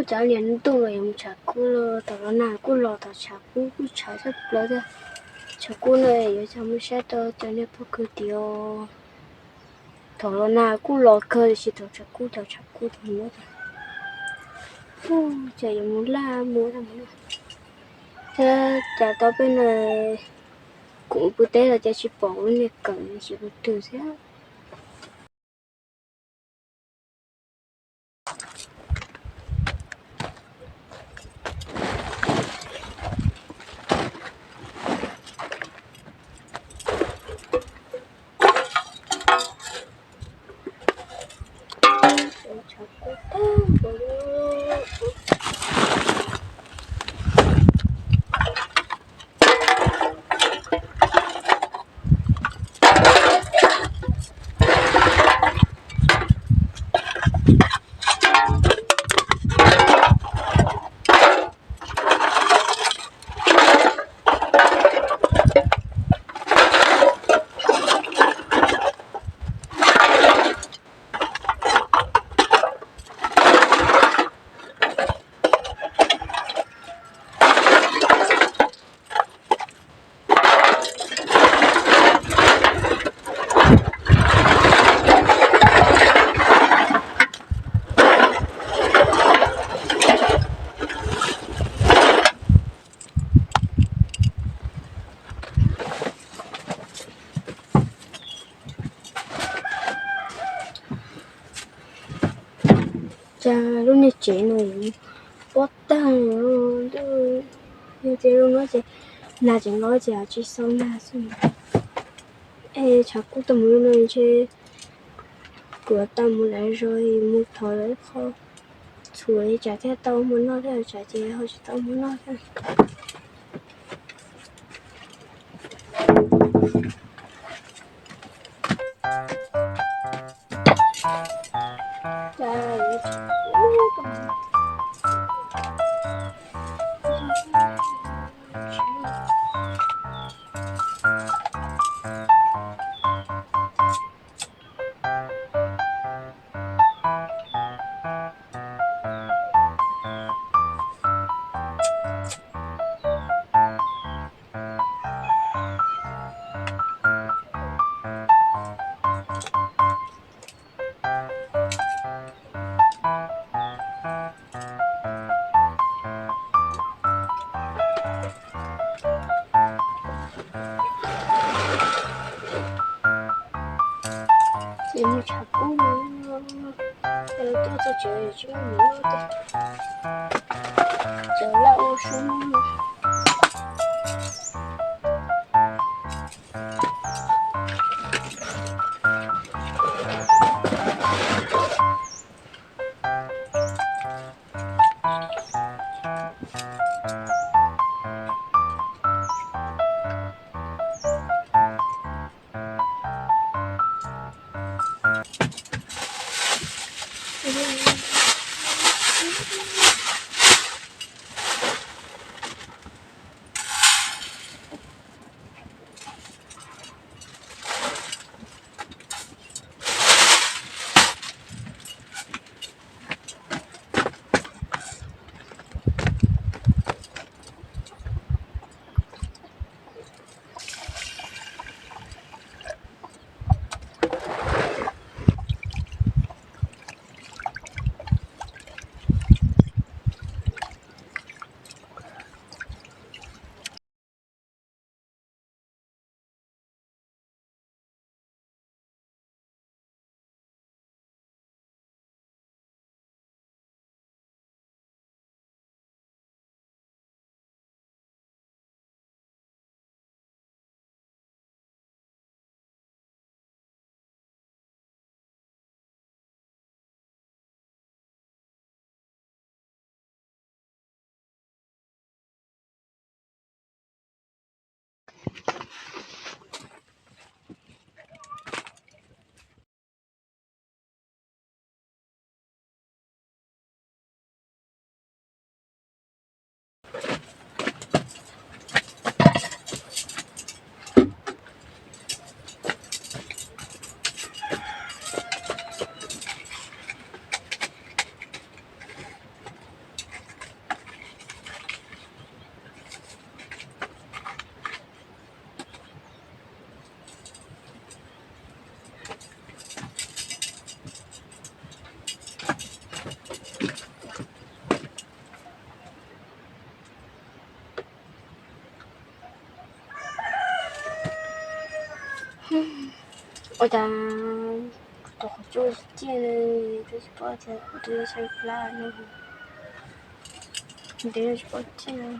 Cov niam ntuj los yuav mus tshav kub los, thaum los nag kuj los thaum tshav kub kuj tshav tshaj plaws thiab. Tshav kub no yuav coj mus saib rau cov niag pob kws tim thaum los nag kuj los kawg tiam sis thaum tshav kub thaum tshav kub thaum mus, ces yuav mus laj mus thiab. Cas tau peb no kuv pw teb los cas tsis pom lub niag kawm xyov puas twg thiab. Cas lub niag tsev no pob tag, yog tias zoo no ces nag tseem los ces tsis xau nag xwb. Es tshav kub tau mus no ntshe kuv tau mus lawm zog mus thov lawv ib qho txhuam tsam thiaj tau mus noj thiab, tsam ces ho tsis tau mus noj thiab. Ces mus tshav kub no, tuaj txog tsev tsis muaj mus noj tiag, tsev laj ua sub no. Ua cas kuv tus qhov tsua tsis ciaj li, twb tsis paub tias kuv twb xyaw plab no, ntev tsis paub ciaj.